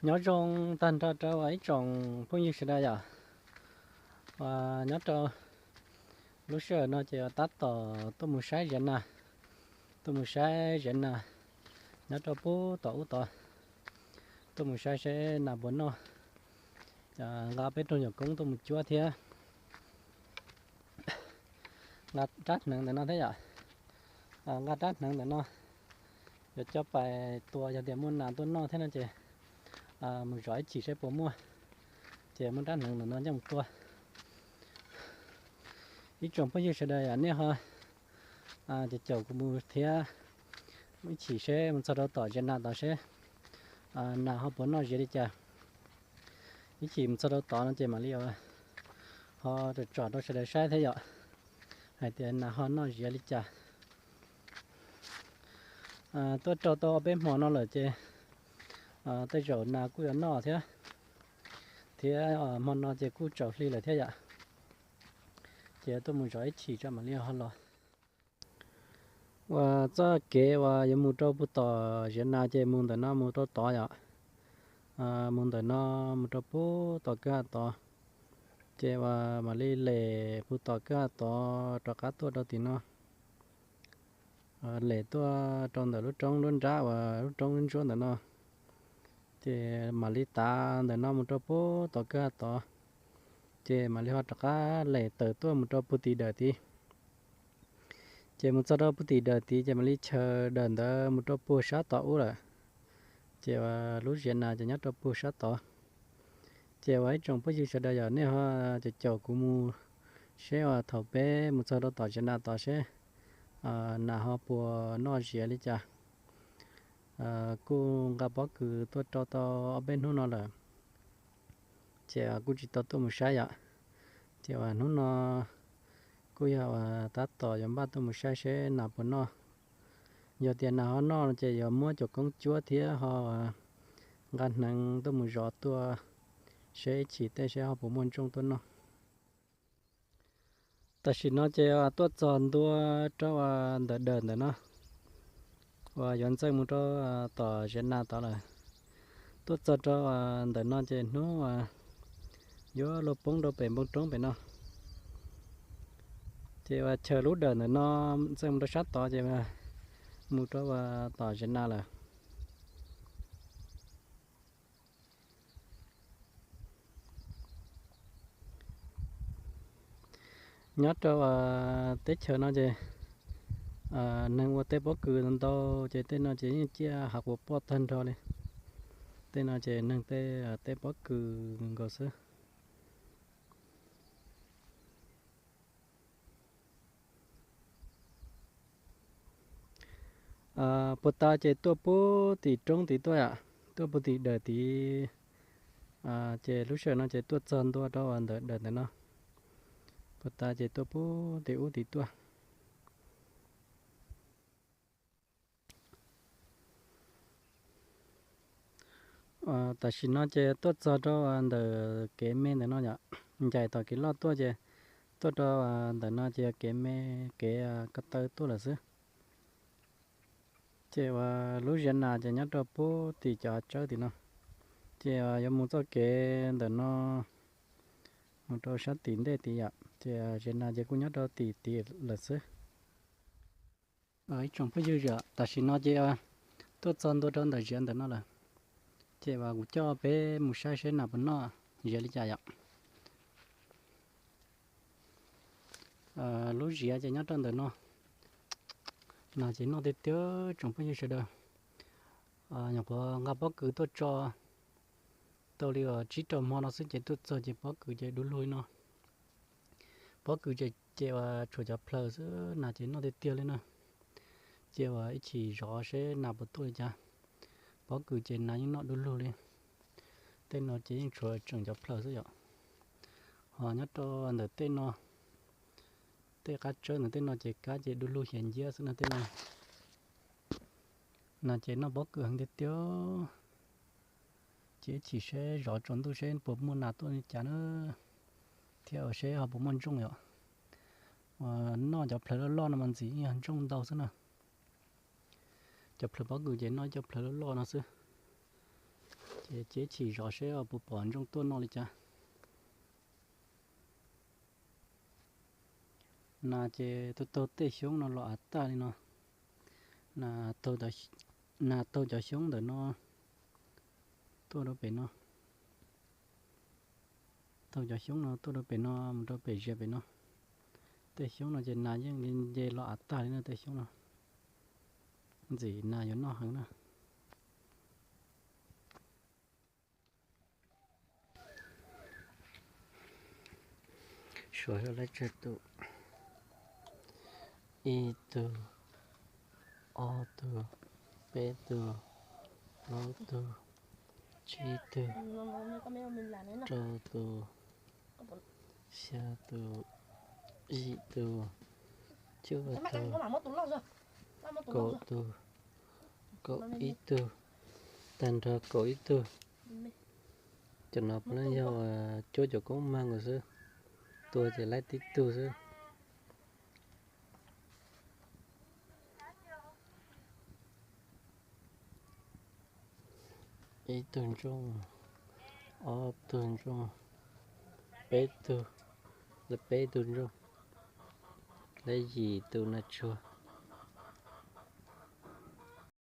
Nyob zoo tag nrho rau ib tsoom phooj ywg sawv daws yom. Uas nyob rau lub sij hawm no ces tab tom tuaj mus saib ziav nas, tuaj mus saib ziav nas nyob rau pub tom ub tod, tuaj mus saib seb nas puas noj. Nqa peb rooj nyuam koob tuaj mus cuab thiab. Nqa rab hneev ntawm no thiab yom. Nqa rab hneev ntawm no, yuav coj pais tua, yog tias muaj nas tuaj noj thiab no ces mus zov ib chim seb puas muaj, ces muab rab hneev ntawm no coj mus tua. Ib tsoom phooj ywg sawv daws yom, nej ho caum caum kuv mus thiab, ib chim seb mus txog rau tom ziav nas tod seb nas ho puas noj ziav li cas. Ib chim mus txog rau tod no ces mam li ho tsom tsom rau sawv daws saib thiab yom, hais tias nas ho noj ziav li cas. Tuaj rau tau ob peb hmo no lawm ces tej zaum nas kuj yuav noj thiab, thiab hmo no ces kuj tsaus hli lawm thiab yom. Ces tuaj mus zov ib chim tso mam li ho los. Uas txoj kev uas yuav mus rau puag tom ziav nas ces mus ntawm no mus rau tod yom. Mus ntawm no mus rau puag tom kwj ha tod, ces uas mam li lem puag tom kwj ha tod rov qab tuaj rau tim no. Lem tuaj rau ntawm lub roob nruab nrab uas lub roob ntsuab ntawm no, ces mam li tav ntawm no mus rau puag tom kwj ha tod, ces mam li ho rov qab lem tawm tuaj mus rau puag tim dawm tid. Ces mus txog rau puag tim dawm tid ces mam li chaws dawm ntawd mus rau puag sab tod ub lawm. Ces uas lub ziav nas ces nyob rau puag sab tod. Ces uas ib tsoom phooj ywg sawv daws yom, nej ho caum caum kuv mus seb uas thaum peb mus txog rau tom ziav nas tod seb nas ho puas noj ziav li cas. Kuj nqa pob kws tuaj rau tau ob peb hnub no lawm, ces kuj tsis tau tuaj mus saib yom. Ces uas hnub no kuj yog uas tab tom yuav npaj tuaj mus saib seb nas puas noj. Yog tias nas ho noj ces yuav muab cov koob cuab thiab ho nqa hneev tuaj mus zov tuaj seb ib chim tej seb ho puas muaj ntsooj tuaj noj. Tam sim no ces tuaj txog ntua rau ntawm dawm ntawm no uas yuav ntxeej mus rau tom ziav nas tod lawm. Tuaj txog rau ntawm no ces hnub yuav luag poob rau pem npoo roob pem no. Ces uas chaws lub dawm ntawm no ntxeej mus rau sab tod ces mus rau tom ziav nas lawm. Nyob rau teb chaws no ces neeg ua tej pob kws ntau ces tej no ces yeej ciaj hav quas poj tag nrho li. Tej no ces neeg tej tej pob kws nkaus xwb. Puag ta ces tuaj puag tim roob tid tuaj yom, tuaj puag tim dawm tid. Ces lub sij hawm no ces tuaj txog ntua rau ntawm dawm ntawm no. Puag ta ces tuaj puag tim ub tid tuaj. Tam sim no ces tuaj txog rau ntawm kev me ntawm no yom, ncaim tom kev loj tuaj ces tuaj rau ntawm no ces kev me, kev ko taw tuaj lawm xwb. Ces uas lub ziav nas ces nyob rau puag tim cov hav tsawb tim no. Ces yuav mus txoj kev ntawm no mus rau sab tim ntej tid yom, ces ziav nas ces kuj nyob rau tim tid lawm xwb. Ib tsoom phooj ywg, tam sim no ces tuaj txog ntua rau ntawm ziav ntawm no lawm. Ces uas kuv coj peb mus saib seb nas puas noj ziav li cas yom. Lub ziav ces nyob rau ntawm no. Nas ces noj tiag tiag tsoom phooj ywg sawv daws. Nyuam qhuav nqa pob kws tuaj tso tau li tsib rau hmo no xwb ces tuaj txog ces pob kws ces du lug li no. Pob kws ces uas tshuav cov plhaws xwb, nas ces noj tiag tiag li na. Ces uas ib chim zov seb nas puas tuaj li cas. Pob kws ces nas yeej noj du lug li. Tej no ces yeej tshuav tseem cov plhaws xwb yom. Ho nyob rau ntawm tej no, tej qab tsawb ntawm tej no ces kab ces du lug hiav nciab xwb no tej no. Nas ces noj pob kws heev tiag tiag. Ces ib chim seb zov tsaus ntuj seb puas muaj nas tuaj li cas na, thiab seb ho puas muaj ntsooj yom. Noj cov plhaws loj loj no mas ntxim yog ntsooj ntau xwb na. Cov plhaws pob kws ces noj cov plhaws loj loj no xwb. Ces ceb chim zov seb puas pom ntsooj tuaj noj li cas. Nas ces taug taug tej xyoob no los av tag li no. Nas taug cov xyoob ntawm no tuaj rau pem no. Taug cov xyoob no tuaj rau pem no mus rau pem zias pem no. Tej xyoob no ces nas yeej nce los av tag li no, tej xyoob no. Ntxim nas yuav noj heev na. Suav yog lab tsawg tus? Ib tug, ob tug, peb tug, plaub tug, tsib tug, rau tus, xya tus, yim tus, cuaj tus, kaum tus, kaum ib tug, tag nrho kaum ib tug. Cov no puav leej yog cuab cov koob mag nkaus xwb, tua ces laib tib tug xwb. Ib tug ntsooj, ob tug ntsooj, peb tug, lawv peb tug ntsooj, lawv yim tus nas tsuag.